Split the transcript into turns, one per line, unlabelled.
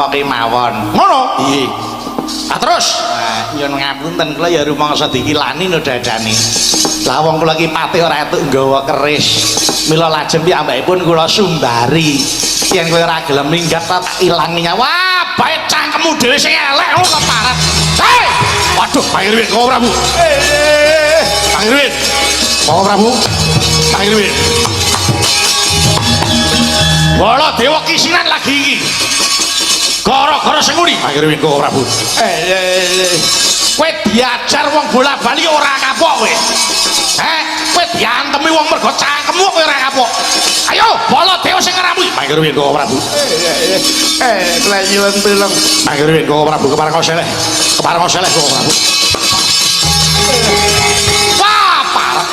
Napa kemawon.
Ngono? Iya. Ah terus?
Nah, nyuwun ngapunten kula ya rumangsa dikilani no dadane. Lah wong kula iki patih ora entuk nggawa keris. Mila lajeng piyambakipun kula sumbari. Yen kowe ora gelem minggat tak ilangi nyawa.
Wah, bae cangkemmu dhewe sing elek ngono keparat. Hei! Waduh, Pak Irwin, Koko Prabu. Pak Irwin. Koko Prabu. Pak Irwin. Baladewa kisinan lagi iki. Gara-gara senguni, Pak Irwin, Koko Prabu. Kowe diajar wong bola-bali ora kapok kowe. Eh, kowe diantemi wong mergo cangkemmu kowe ora kapok. Ayo, Baladewa sing ngeramu. Pak Irwin, Koko Prabu.
Kula nyuwun tulung.
Pak Irwin, Koko Prabu, kepareng seleh. Kepareng seleh, Koko Prabu. Wah, parah.